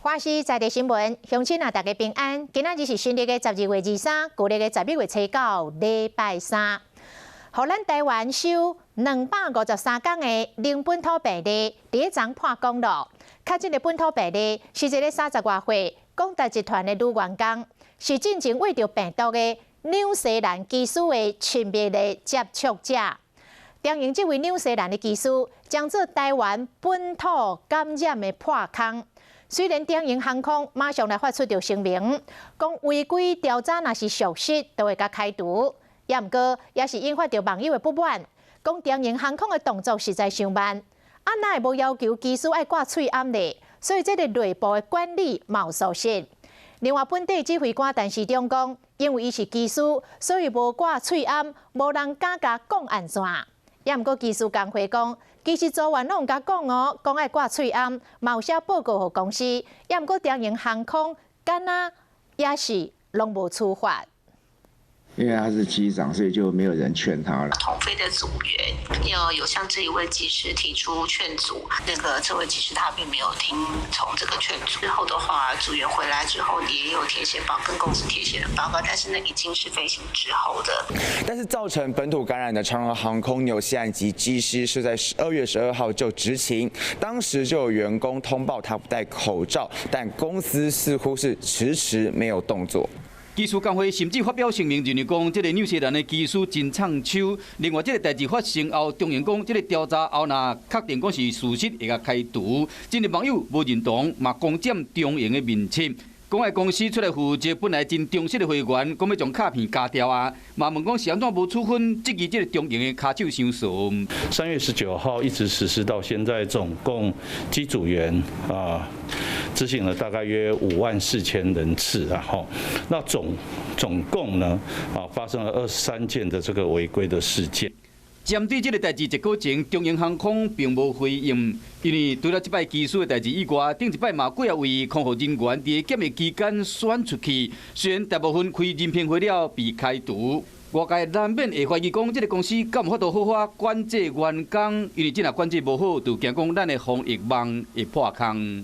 華視在地新聞，鄉親啊，大家平安。今仔日是新曆的12月23，舊曆的11月初九，禮拜三。予咱台灣收253天的零本土病例，佇咧昨破紀錄。確診的本土病例是一个30外歲廣達集團的女員工，是進前穢著病毒的紐西蘭機師的親密的接觸者。長榮這位紐西蘭的機師，將做台灣本土感染的破空。雖然長榮航空馬上來發出著聲明，講違規調查若是屬實，都會共開除。也毋過，也是引發著網友的不滿，講長榮航空的動作實在傷慢，啊哪會無要求機師愛掛喙罨咧？所以這个內部的管理嘛有疏失。另外，本地指揮官陳時中講，因為伊是機師，所以無掛喙罨，無人敢共講按怎。也毋過機師工會講，其實組員攏有共講哦，講愛掛喙罨，嘛有寫報告予公司。也毋過長榮航空敢若也是攏無處罰。因為他是機長，所以就沒有人勸他了。同飛的組員要有向這一位機師提出勸阻，那個這位機師他並沒有聽從這個勸阻。之後的話，組員回來之後也有填寫報跟公司填寫了報告，但是那已經是飛行之後的。但是造成本土感染的長榮航空紐西蘭籍機師是在12月12號就執勤，當時就有員工通報他不戴口罩，但公司似乎是遲遲沒有動作。機師工會甚至發表聲明，認為講這个紐西蘭的機師真創手。另外，這个代誌發生後，長榮講這个調查後，若確定講是事實，會共開除。真濟網友無認同，嘛攻佔長榮的面冊，講愛公司出來負責，本來真忠實的會員，講欲將卡片加掉啊，嘛問講是按怎無處分，質疑這个長榮的跤手傷倯。3月19號一直實施到現在，總共機組員啊，執行了大概約5萬4千人次啊，吼，那總共呢啊發生了23件的這個違規的事件。針對這个代誌結果前，長榮航空並無回應，因為除了這擺機師的代誌以外，頂一擺嘛幾仔位空服人員佇檢疫期間選出去，雖然大部分開認評會了被開除，外界難免會懷疑講，這个公司敢有法度好好管制員工，因為這若管制無好，就驚講咱的防疫網會破空。